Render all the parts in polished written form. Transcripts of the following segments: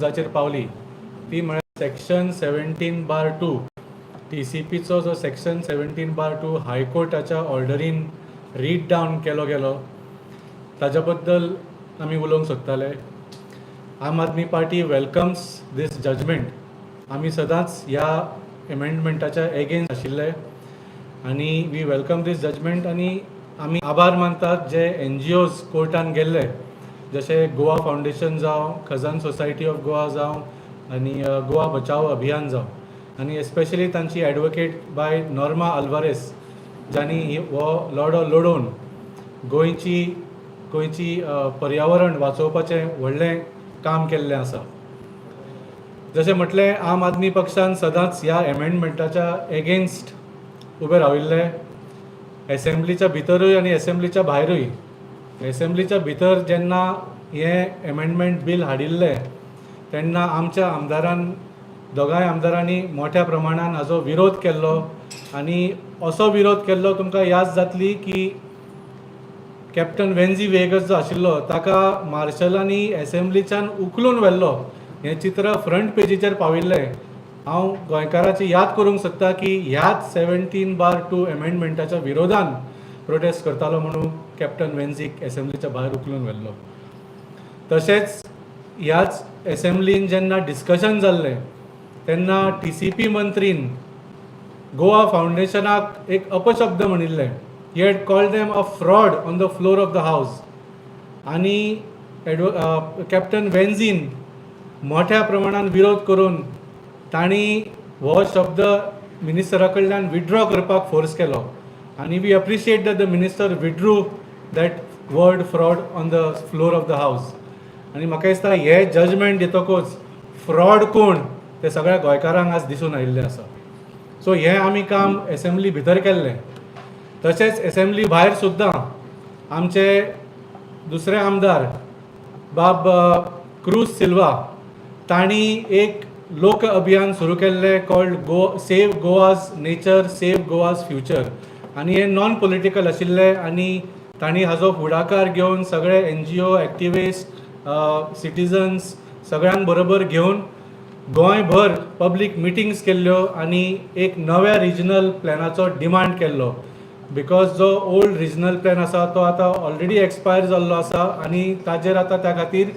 जाचेर पावली ती म्हळ्यार सेक्शन 17/2, टीसीपीचो जो सेक्शन 17/2 हायकोर्टाच्या ऑर्डरीन रीड डावन केलो गेलो, ताच्या बद्दल आमी उलोवंक सोदताले. Aam Aadmi Party welcomes this judgment. आमी सदांच ह्या एमेंडमेंटाच्या एगेन्स्ट आशिल्ले आनी we welcome this judgment. आनी आमी आभार मानतात जे एनजीओज कोर्टान गेल्ले, जशे गोवा फावंडेशन जावं, खजान सोसायटी ऑफ गोवा जावं आनी गोवा बचाव अभियान जावं, आनी एस्पेशली तांची एडवोकेट बाय नॉर्मा अल्वारेस, जांणी हो लढो लडोवन गोंयची गोंयची पर्यावरण वाचोवपाचें व्हडलें काम केल्लें आसा. जशें म्हटलें, आम आदमी पक्षान सदांच ह्या एमेंडमेंटाच्या एगेन्स्ट उबे राविल्ले, एसेंब्लीच्या भितरूय आनी एसेंब्लीच्या भायरूय. एसेंब्लीच्या भितर जेन्ना हें एमेंडमेंट बील हाडिल्लें, तेन्ना आमच्या आमदारान, दोगांय आमदारांनी मोठ्या प्रमाणान हाजो विरोध केल्लो आनी असो विरोध केल्लो, तुमकां याद जातली की कॅप्टन वेन्झी वेगस जो आशिल्लो, ताका मार्शलांनी एसेंब्लीच्यान उखलून व्हेल्लो. हें चित्र फ्रंट पेजीचेर पाविल्लें. हांव गोंयकाराची याद करूंक सोदता की ह्याच 17/2 एमेंडमेंटाच्या विरोधान प्रोटेस्ट करतालो म्हणून कॅप्टन वेन्झीक एसेंब्लीच्या भायर उखलून व्हेल्लो. तशेंच ह्याच एसेंब्लीन जेन्ना डिस्कशन जाल्लें, तेन्ना टीसीपी मंत्रीन गोवा फावंडेशनाक एक अपशब्द म्हणिल्ले. He had called them a fraud on the floor of the house. आनी एडव कॅप्टन वेन्झीन मोठ्या प्रमाणान विरोध करून तांणी हो शब्द मिनिस्टरा कडल्यान विड्रॉ करपाक फोर्स केलो आनी we appreciate that the minister withdrew that word "fraud" on the floor of the house. आनी म्हाका दिसता, हे जजमेंट येतकूच फ्रॉड कोण ते सगळ्या गोंयकारांक आज दिसून आयिल्लें आसा. सो हें आमी काम एसेंब्ली भितर केल्लें. तशेंच एसेंब्ली भायर सुद्दां आमचे दुसरे आमदार बाब क्रूज सिल्वा, तांणी एक लोक अभियान सुरू केल्लें called Go Save Goa's Nature, Save Goa's Future. आनी हें नॉन पॉलिटिकल आशिल्लें आनी तांणी हाजो फुडाकार घेवन सगळे एनजीओ, एक्टिविस्ट, सिटीजन्स सगळ्यांक बरोबर घेवन गोंयभर पब्लीक मिटिंग्स केल्ल्यो आनी एक नव्या रिजनल प्लॅनाचो डिमांड केल्लो, because जो ओल्ड रिजनल प्लॅन आसा तो आतां ऑलरेडी एक्सपायर जाल्लो आसा आनी ताजेर आतां त्या खातीर,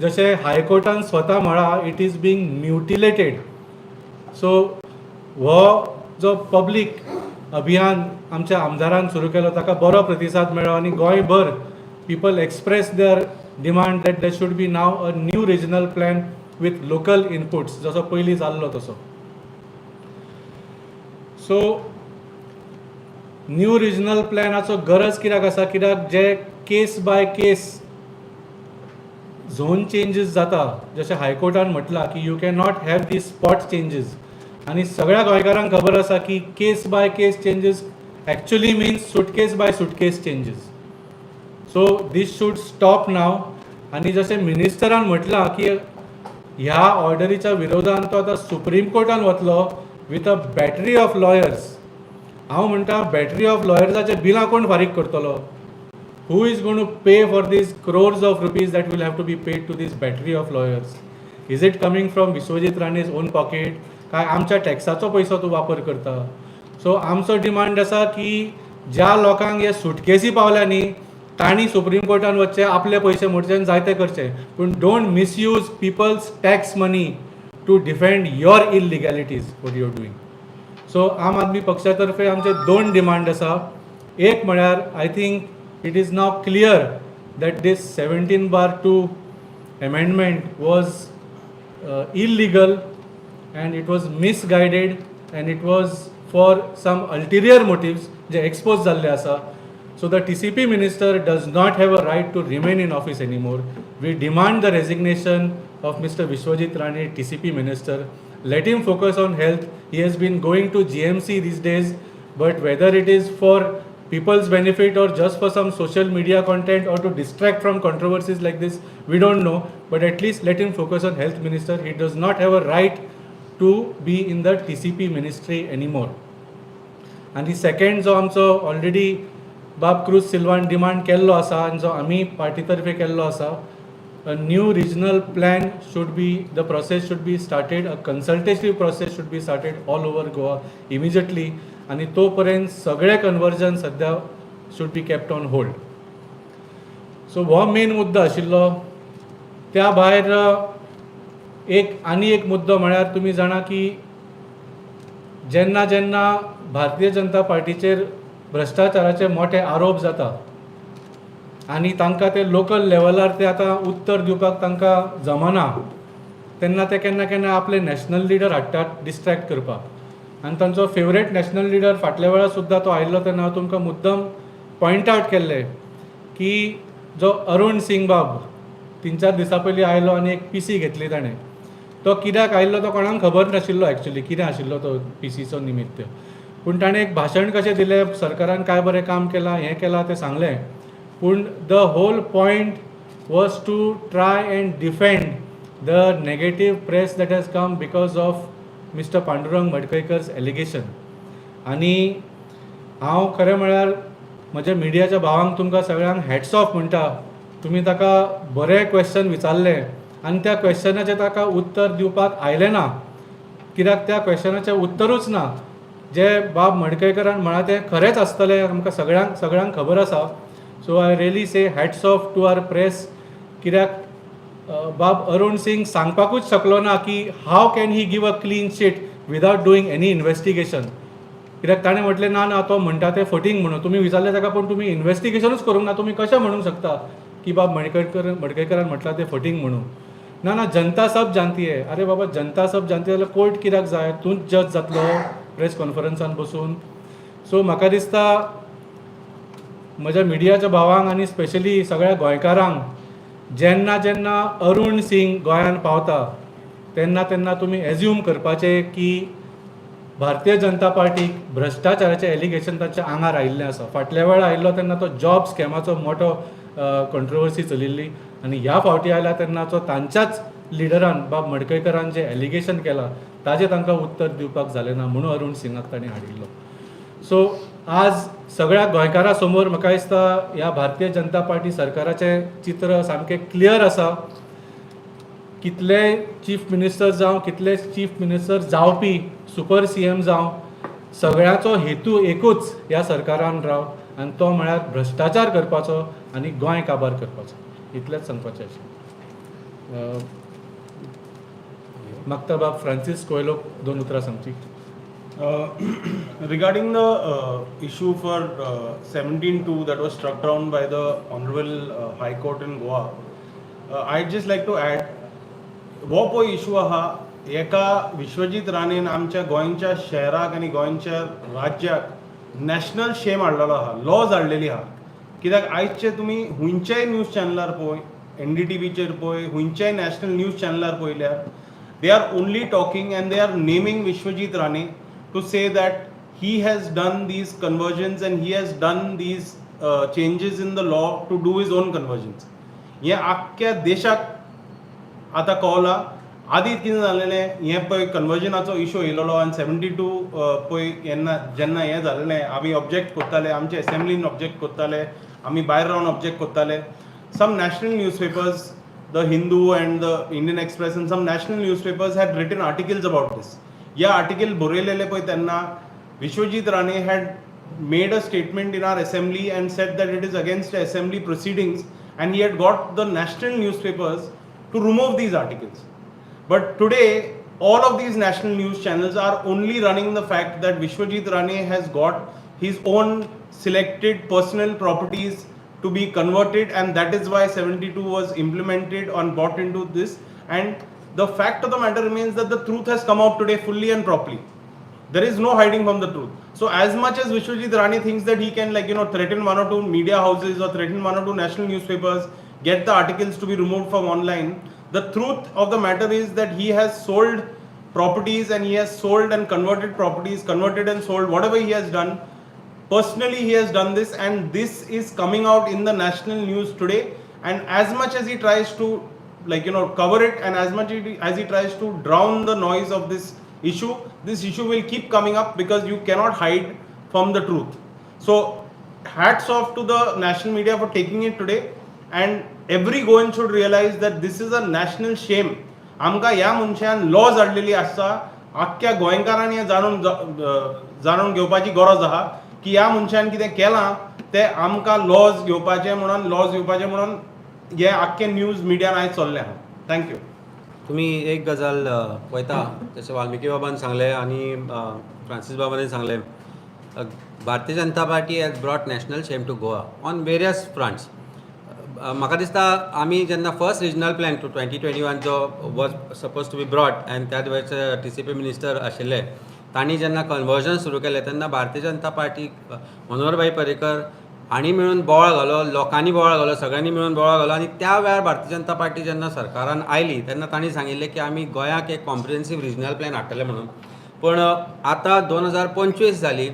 जशें हायकोर्टान स्वता म्हळां, it is being mutilated. So हो जो पब्लीक अभियान आमच्या आमदारान सुरू केलो, ताका बरो प्रतिसाद मेळ्ळो आनी गोंयभर people express their demand that there should be now a new regional plan with local inputs, जसो पयलीं जाल्लो तसो. सो न्यू रिजनल प्लॅनाचो गरज कित्याक आसा? कित्याक जे case by case zone changes जाता, जशें हायकोर्टान म्हटलां की you can not have the spot changes. आनी सगळ्या गोंयकारांक खबर आसा की case by case changes actually means suitcase by suitcase changes. So this should stop now. आनी जशें मिनिस्टरान म्हटलां की ह्या ऑर्डरीच्या विरोधान तो आतां सुप्रीम कोर्टान वतलो with a battery of lawyers. हांव म्हणटा, बॅटरी ऑफ लॉयर्साचे बिलां कोण फारीक करतलो? Who is going to pay for these crores of rupees that will have to be paid to this battery of lawyers? Is it coming from Vishwajit Rane's own pocket? काय आमच्या टॅक्साचो पयसो तूं वापर करता? सो आमचो डिमांड आसा की ज्या लोकांक हे सुटकेसी पावल्या न्ही, तांणी सुप्रीम कोर्टान वचचें, आपले पयशे मोडचे आनी जायते करचे, पूण don't misuse people's tax money to defend your illegalities, what you are doing. So आम आदमी पक्षा तर्फे आमचे दोन डिमांड आसा. एक म्हळ्यार, I think it is now clear that this 17/2 amendment was illegal and it was misguided and it was for some ulterior motives, J expose जाल्ले आसा. So the TCP minister does not have a right to remain in office anymore. We demand the resignation of Mr. Vishwajit Rane, TCP minister. Let him focus on health. He has been going to GMC these days, but whether it is for people's benefit or just for some social media content or to distract from controversies like this, we don't know. But at least let him focus on health minister. He does not have a right to be in the TCP ministry anymore. आनी second, जो आमचो already बाब cruise Salwan demand केल्लो आसा आनी जो आमी party तर्फे केल्लो आसा. A new regional plan should be, the process should be started, a consultative process should be started all over Goa immediately आनी तो पर्यंत सगळे कन्वर्जन सद्या should be kept on hold. So हो मेन मुद्दो आशिल्लो. त्या भायर एक आनी एक मुद्दो म्हळ्यार तुमी जाणा की जेन्ना जेन्ना भारतीय जनता पार्टीचेर भ्रश्टाचाराचे मोठे आरोप जाता आनी तांकां ते लोकल लेवलार ते आतां उत्तर दिवपाक तांकां जमना, तेन्ना ते केन्ना केन्ना आपले नॅशनल लिडर हाडटात डिस्ट्रेक्ट करपाक. आनी तांचो फेवरेट नॅशनल लिडर फाटल्या वेळार सुद्दां तो आयिल्लो तेन्ना हांव तुमकां मुद्दम पॉयंट आवट केल्लें की जो अरुण सिंग बाब 3-4 दिसां पयलीं आयलो आनी एक पीसी घेतली ताणें. तो कित्याक आयिल्लो तो कोणाक खबर नाशिल्लो, एक्चुली कितें आशिल्लो तो पीसीचो निमित्त. पूण ताणें एक भाशण कशें दिलें, सरकारान काय बरें काम केलां, हें केलां तें सांगलें. पूण the whole point was to try and defend the negative press that has come because of Mister Pandurang Madkaikar's allegation. आनी हांव खरें म्हळ्यार म्हज्या मिडियाच्या भावांक, तुमकां सगळ्यांक हॅट्स ऑफ म्हणटा. तुमी ताका बरें क्वेश्चन विचारलें आनी त्या क्वेश्चनाचें ताका उत्तर दिवपाक आयलें ना, कित्याक त्या क्वेश्चनाचें उत्तरूच ना. जे बाब मडकयकरान म्हळां तें खरेंच आसतलें, आमकां सगळ्यांक सगळ्यांक खबर आसा. So I really say hats off to our press, कित्याक बाब अरुण सिंग सांगपाकूच शकलो ना की how can he give a clean chit without doing any investigation. कित्याक ताणें म्हटलें, ना ना, तो म्हणटा तें फटींग म्हणून. तुमी विचारलें ताका, पूण तुमी इन्वेस्टिगेशनूच करूंक ना, तुमी कशें म्हणूंक शकता की बाब मडकयकरान म्हटलां तें फटींग म्हणून? ना ना, जनता सब जानती है. अरे बाबा, जनता सब जानती जाल्यार कोर्ट कित्याक जाय? तूंच जज जातलो प्रेस कॉन्फरन्सान बसून? सो म्हाका दिसता म्हज्या मिडियाच्या भावांक आनी स्पेशली सगळ्या गोंयकारांक, जेन्ना जेन्ना अरुण सिंग गोंयांत पावता तेन्ना तेन्ना तुमी एज्यूम करपाचें की भारतीय जनता पार्टीक भ्रश्टाचाराचें एलिगेशन तांच्या आंगार आयिल्लें आसा. फाटल्या वेळार आयिल्लो तेन्ना तो जॉब स्कॅमाचो मोठो कॉन्ट्रोवर्सी चलिल्ली आनी ह्या फावटी आयला तेन्नाचो तांच्याच लिडरान बाब मडकयकरान जें एलिगेशन केलां ताजें तांकां उत्तर दिवपाक जालें ना म्हणून अरुण सिंगाक तांणी हाडिल्लो. सो आज सगळ्या गोंयकारां समोर म्हाका दिसता ह्या भारतीय जनता पार्टी सरकाराचें चित्र सामकें क्लियर आसा. कितले चीफ मिनिस्टर जावं, कितले चीफ मिनिस्टर जावपी सुपर सीएम जावं, सगळ्याचो हेतू एकूच ह्या सरकारान राव आनी तो म्हळ्यार भ्रश्टाचार करपाचो आनी गोंय काबार करपाचो. इतलेंच सांगपाचें आशिल्लें. मागता बाब फ्रांसीस कोयलो दोन उतरां सांगची. Regarding the issue for 17.2 that was struck down by the Honorable High Court in Goa, I'd just like to add, हो पळय इशू आहा, एका विश्वजीत राणेन आमच्या गोंयच्या शहराक आनी गोंयच्या राज्याक नॅशनल शेम हाडलेलो आहा, लॉज हाडलेली आहा. कित्याक आयजचे तुमी खुंयच्याय न्यूज चॅनलार पळय, एनडीटीव्हीचेर पळय, खुंयच्याय नॅशनल न्यूज चॅनलार पळयल्यार they are only talking and they are naming Vishwajit Rane to say that he has done these conversions and he has done these changes in the law to do his own conversions. हें आख्ख्या देशाक आतां कळ्ळां. आदी कितें जालेलें, हें पळय कन्वर्जनाचो issue येयलेलो आनी 72 पळय येन्ना जेन्ना हें जालेलें, आमी ऑब्जेक्ट करताले, आमचे एसेंब्लीन ऑब्जेक्ट करताले, आमी भायर रावन ऑब्जेक्ट करताले. Some national newspapers, The Hindu and the Indian Express and some national newspapers, had written articles about this. ह्या आर्टिकल बरयलेले पळय तेन्ना Vishwajit Rane had made a statement in our assembly and said that it is against the assembly proceedings, and he had got the national newspapers to remove these articles. But today, all of these national news channels are only running the fact that Vishwajit Rane has got his own selected personal properties to be converted, and that is why 72 was implemented and brought into this. And the fact of the matter remains that the truth has come out today fully and properly. There is no hiding from the truth. So as much as Vishwajit Rane thinks that he can, like, threaten one or two media houses or threaten one or two national newspapers, get the articles to be removed from online, the truth of the matter is that he has sold properties and he has sold and converted properties, converted and sold, whatever he has done. Personally, he has done this, and this is coming out in the national news today. And as much as he tries to, like, cover it and as much as he tries to drown the noise of this issue, this issue will keep coming up because you cannot hide from the truth. So hats off to the national media for taking it today and Every Goan should realize that this is a national shame. आमकां ह्या मनशान lodge हाडलेली आसा. आख्ख्या गोंयकारांनी हें जाणून घेवपाची गरज आहा की ह्या मनशान कितें केलां तें आमकां लॉज घेवपाचें म्हणून, लॉज घेवपाचें म्हणून हे आख्खे न्यूज मिडियान आयज चल्लें आहा. Thank you. तुमी एक गजाल पळयता, जशें वाल्मिकी बाबान सांगलें आनी फ्रांसीस बाबानूय सांगलें, Bharatiya Janata Party has brought national shame to Goa on various fronts. म्हाका दिसता, आमी जेन्ना first regional plan to 2021 जो was supposed to be brought and त्याच वेळचे टीसीपी मिनिस्टर आशिल्ले, तांणी जेन्ना कन्वर्जन सुरू केलें तेन्ना भारतीय जनता पार्टी, मनोहरभाई पर्रीकर हांणी मेळून बोवाळ घालो, लोकांनी बोवाळ घालो, सगळ्यांनी मेळून बोवाळ घालो. आनी त्या वेळार भारतीय जनता पार्टी जेन्ना सरकारान आयली तेन्ना तांणी सांगिल्लें की आमी गोंयाक एक कॉम्प्रिहेन्सीव रिजनल प्लॅन हाडटले म्हणून. पूण आतां 2025 जाली,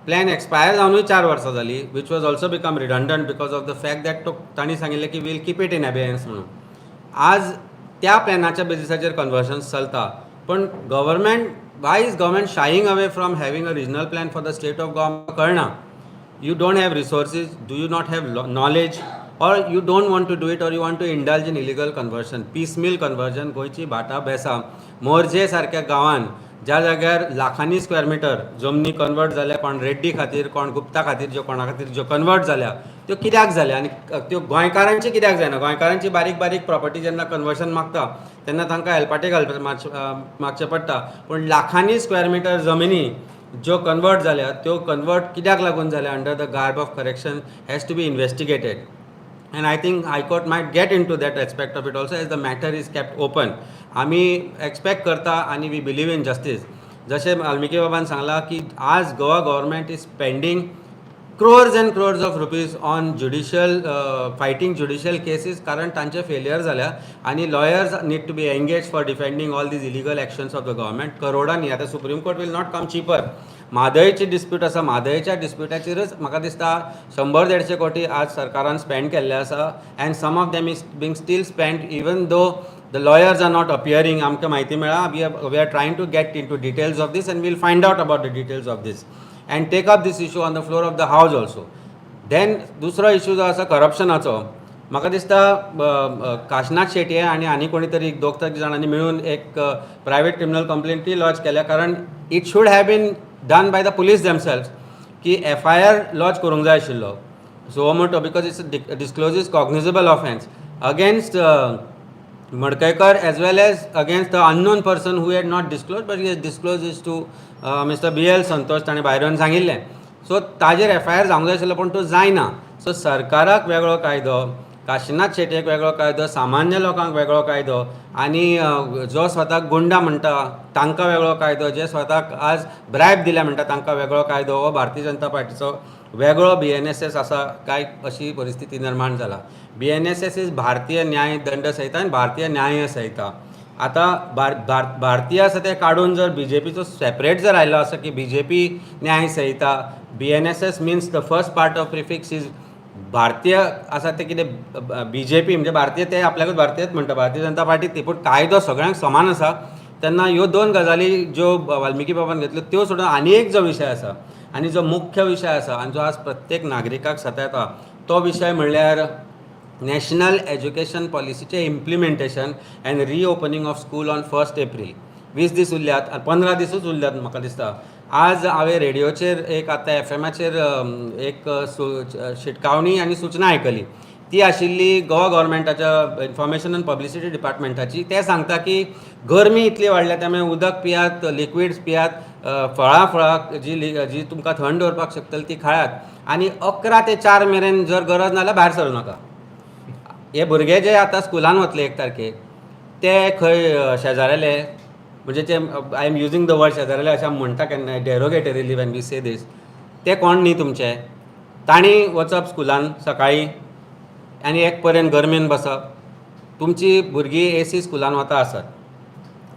प्लॅन एक्सपायर जावनूय 4 वर्सां जाली, which was also become redundant because of the fact that तो तांणी सांगिल्लें की we'll keep it in abeyance म्हणून. आज त्या प्लॅनाच्या बेजिसाचेर कन्वर्जन्स चलता, पण government, why is government shying away from having a regional plan for the state of Goa, कळना. You don't have resources? Do you not have knowledge, or you don't want to do it, or you want to indulge in illegal conversion, piecemeal conversion? गोंयची भाटां बेसां, मोरजे सारक्या गांवान ज्या जाग्यार लाखांनी square metre जमनी कन्वर्ट जाल्या, कोण रेड्डी खातीर, कोण गुप्ता खातीर, ज्यो कोणा खातीर ज्यो कन्वर्ट जाल्या, त्यो कित्याक जाल्या आनी त्यो गोंयकारांची कित्याक जायना? गोंयकारांची बारीक बारीक प्रॉपर्टी जेन्ना कन्वर्शन मागता तेन्ना तांकां हेलपाटे घालपाचें मागचें पडटा, पूण लाखांनी स्क्वेअर मिटर जमिनी ज्यो कन्वर्ट जाल्या त्यो कन्वर्ट कित्याक लागून जाल्या under the garb of correction has to be investigated. And I think High Court might get into that aspect of it also, as the matter is kept open. आमी expect करता आनी we believe in justice. जशें वाल्मिकी बाबान सांगलां की आज Goa government is spending crores and crores of rupees on judicial fighting judicial cases, कारण तांचे फेलियर जाल्या आनी lawyers need to be engaged for defending all these illegal actions of the government. करोडांनी. आतां Supreme Court will not come cheaper. म्हादयची dispute आसा, म्हादयच्या डिस्प्युटाचेरच म्हाका दिसता 100-150 कोटी आज सरकारान स्पेंड केल्ले आसा, and some of them is being still spend even though the lawyers are not appearing. आमकां म्हायती मेळ्ळा. We are trying to get into details of this and we'll find out about the details of this and take up this issue on the floor of the house also. Then दुसरो issue जो आसा करप्शनाचो, म्हाका दिसता काशनाथ शेटये आनी आनी कोणी तरी दोग तीग जाणांनी मेळून एक प्रायवेट क्रिमिनल कंप्लेंटूय लॉज केल्या, कारण it should have been done by the police themselves की एफआयआर लॉज करूंक जाय आशिल्लो suo moto, because it's discloses cognizable offence against Madkaikar as well as against the unknown person who had not disclosed, but he has disclosed is to Mr. B L. Santosh. ताणें भायर येवन सांगिल्लें. So ताजेर FIR जावंक जाय आशिल्लो, पूण तो जायना. सो सरकाराक वेगळो कायदो, काशिनाथ शेटयेक वेगळो कायदो, सामान्य लोकांक वेगळो कायदो आनी जो स्वताक गुंडा म्हणटा तांकां वेगळो कायदो, जे स्वताक आज ब्रायब दिल्या म्हणटा तांकां वेगळो कायदो, हो भारतीय जनता पार्टीचो वेगळो बीएनएसएस आसा काय अशी परिस्थिती निर्माण जाला. बीएनएसएस is भारतीय न्याय दंड संहिता आनी भारतीय न्याय संहिता. आतां भारतीय आसा ते काडून जर बीजेपीचो सेपरेट जर आयलो आसा की बीजेपी न्याय संहिता, BNSS means the first part of prefix is भारतीय आसा ते कितें बीजेपी म्हणजे भारतीय, ते आपल्याकूच भारतीयच म्हणटा, भारतीय जनता पार्टी ती, पूण कायदो सगळ्यांक समान आसा. तेन्ना ह्यो दोन गजाली ज्यो वाल्मिकी बाबान घेतल्यो त्यो सोडून आनी एक जो विशय आसा आनी जो मुख्य विशय आसा आनी जो आज प्रत्येक नागरिकाक सतायता, तो विशय म्हणल्यार नॅशनल एज्युकेशन पॉलिसीचें implementation and reopening of school on 1 April. 20 दीस उरल्यात, 15 दिसूच उरल्यात म्हाका दिसता. आज हांवें रेडियोचेर एक आतां एफएमाचेर एक शिटकावणी आनी सुचना आयकली. ती आशिल्ली गोवा गव्हर्मेंटाच्या इन्फॉर्मेशन आनी पब्लिसिटी डिपार्टमेंटाची. ते सांगता की गरमी इतली वाडल्या, त्यामुळे उदक पियात, लिक्विड्स पियात, फळां फळां जी जी तुमकां थंड दवरपाक शकतली ती खायात आनी 11 ते 4 मेरेन जर गरज ना जाल्यार भायर सरूं नाका. हे भुरगे जे आतां स्कुलान वतले 1 तारखेक, ते खंय शेजाऱ्याले, म्हणजे ते, I am using the word शेजाऱ्याले अशें आमी म्हणटा केन्ना derogatorily when we say this, ते कोण न्ही तुमचे, तांणी वचप स्कुलान सकाळीं आनी 1 पर्यंत गरमेन बसप. तुमची भुरगीं एसी स्कुलान वता आसत,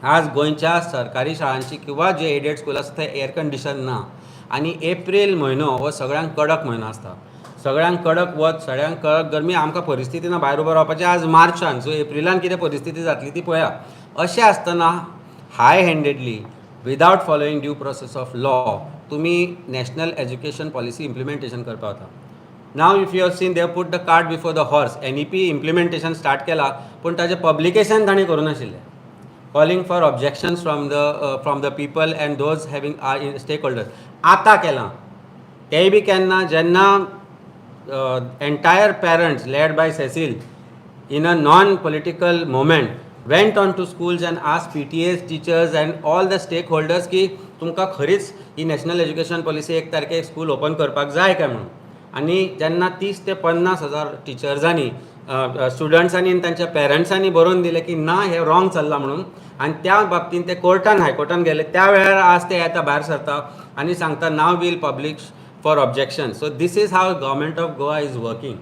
आज गोंयच्या सरकारी शाळांची किंवा जे एडेड स्कूल आसा थंय एयर कंडिशन ना आनी एप्रील म्हयनो हो सगळ्यांक कडक म्हयनो आसता. सगळ्यांक कडक वत, सगळ्यांक कडक गरमी. आमकां परिस्थिती ना भायर उबो रावपाची आज मार्चान. सो एप्रिलान कितें परिस्थिती जातली ती पळया. अशें आसतना high handedly, without following due process of law, तुमी नॅशनल एज्युकेशन पॉलिसी इम्प्लिमेंटेशन करपाक वता. Now if you have seen, they put the cart before the horse. NEP implementation start केला, पूण ताजें पब्लिकेशन तांणी करूं नाशिल्लें, calling for objections from the people and those having are stakeholders. आतां केलां, तेंय बी केन्ना? जेन्ना entire parents led by Cecil in a non political movement went on to schools and asked PTAs, teachers and all the stakeholders की तुमकां खरीच ही national education policy 1 तारखेक school open करपाक जाय काय म्हणून. आनी जेन्ना 30 ते 50 हजार टिचर्सांनी, स्टुडंट्सांनी आनी तांच्या पेरंट्सांनी बरोवन दिलें की ना, हें रॉंग चल्लां म्हणून, आनी त्या बाबतीन ते कोर्टान, हायकोर्टान गेले, त्या वेळार आज ते येता, भायर सरता आनी सांगता, "Now we'll publish for objection." So this is how Government of Goa is working.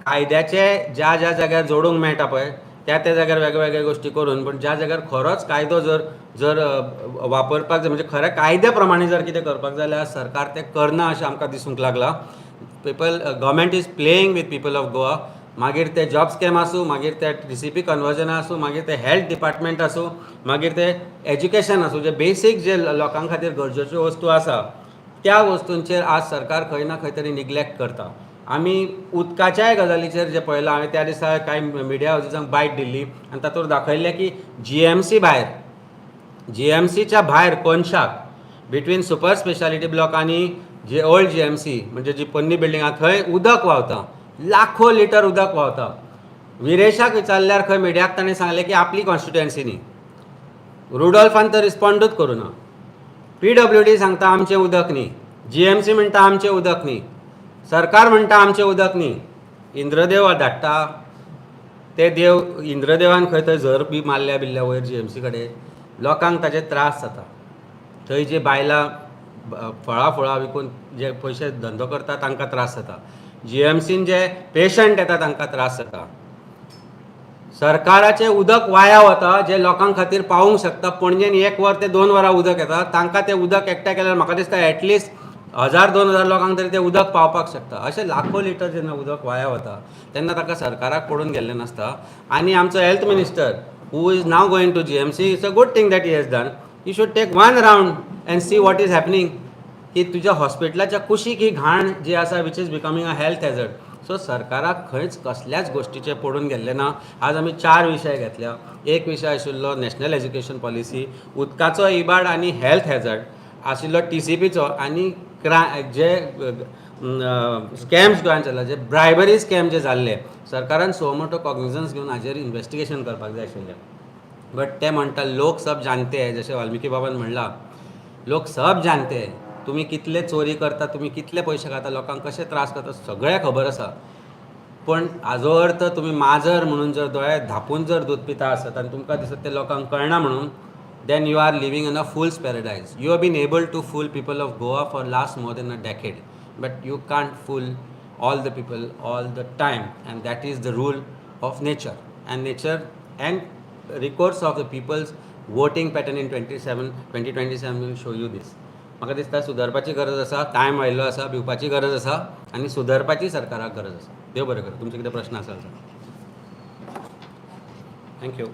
कायद्याचे ज्या ज्या जाग्यार जोडूंक मेळटा पळय, त्या त्या जाग्यार वेगळे वेगळे गोश्टी करून, पूण ज्या जाग्यार खरोच कायदो जर जर वापरपाक जाय, म्हणजे खऱ्या कायद्या प्रमाणे जर कितें करपाक जाय जाल्यार सरकार तें करना अशें आमकां दिसूंक लागलां. People, government is playing with people of Goa. मागीर ते जॉब स्कॅम आसूं, मागीर ते टीसीपी कन्वर्जन आसूं, मागीर ते हेल्थ डिपार्टमेंट आसूं, मागीर ते एज्युकेशन आसूं, जे बेसीक जे लोकां खातीर गरजेच्यो वस्तू आसा, त्या वस्तूंचेर आज सरकार खंय ना खंय तरी निग्लेक्ट करता. आमी उदकाच्याय गजालीचेर जें पळयलां, हांवें त्या दिसा कांय मिडिया हावजीसांक बायट दिल्ली आनी तातूंत दाखयल्लें की जीएमसी भायर, जीएमसीच्या भायर कोनशाक बिटवीन सुपर स्पेशालिटी ब्लॉक आनी जे ओल्ड जीएमसी, म्हणजे जी पोन्नी बिल्डींग आहा, थंय उदक व्हांवता, लाखो लिटर उदक व्हांवता. विरेशाक विचारल्यार खंय मिडियाक ताणें सांगलें की आपली कॉन्स्टिट्युएन्सी न्ही. रुडोल्फान तर रिस्पॉन्डूच करूं ना. पीडब्ल्यूडी सांगता आमचें उदक न्ही, जीएमसी म्हणटा आमचें उदक न्ही, सरकार म्हणटा आमचें उदक न्ही. इंद्रदेव धाडटा ते देव, इंद्रदेवान खंय थंय झर बी मारल्या बिल्ल्या वयर जीएमसी कडेन. लोकांक ताचे त्रास जाता. थंय जी बायलां फळां फुळां विकून जे पयशे धंदो करता, तांकां त्रास जाता. जीएमसीन जे पेशंट येता, तांकां त्रास जाता. सरकाराचें उदक वाया वता, जे लोकां खातीर पावूंक शकता. पणजेन 1 वर ते 2 वरां उदक येता, तांकां तें उदक एकठांय केल्यार म्हाका दिसता एटलिस्ट 1000-2000 लोकांक तरी तें उदक पावपाक शकता. अशें लाखो लिटर जेन्ना उदक वाया वता, तेन्ना ताका सरकाराक पडून गेल्लें नासता. आनी आमचो health minister who is now going to GMC, it's a good thing that he has done. You should take one round and see what is happening, की तुज्या हॉस्पिटलाच्या कुशीक ही घाण जी आसा, which is becoming a health hazard. So सरकाराक खंयच कसल्याच गोश्टीचें पडून गेल्लें ना. आज आमी चार विशय घेतल्या. एक विशय आशिल्लो नॅशनल एज्युकेशन पॉलिसी, उदकाचो इबाड आनी हेल्थ हॅझर्ड आशिल्लो टीसीपीचो, आनी क्रा जे स्कॅम्स गोंयांत चल्ला, जे ब्रायबरी स्कॅम जे जाल्ले, सरकारान सुओ मोटो कॉग्निजन्स घेवन हाजेर इन्वेस्टिगेशन करपाक जाय आशिल्लें. बट ते म्हणटा, "लोग सब जानते हैं." जशें वाल्मिकी बाबान म्हणलां, "लोग सब जानते हैं." तुमी कितले चोरी करता, तुमी कितले पयशे खाता, लोकांक कशे त्रास करता, सगळें खबर आसा. पण हाजो अर्थ तुमी माजर म्हणून जर दोळे धांपून जर दूद पिता आसत आनी तुमकां दिसत ते लोकांक कळना म्हणून, then you are living in a fool's paradise. You have been able to fool people of Goa for last more than a decade, but you can't fool all the people all the time, and that is the rule of nature and nature and recourse of the people's voting pattern in 2027 will show you this. म्हाका दिसता सुदारपाची गरज आसा. Time आयिल्लो आसा, भिवपाची गरज आसा आनी सुदारपाची सरकाराक गरज आसा. देव बरें करूं. तुमचे कितें प्रश्न आसा? Thank you.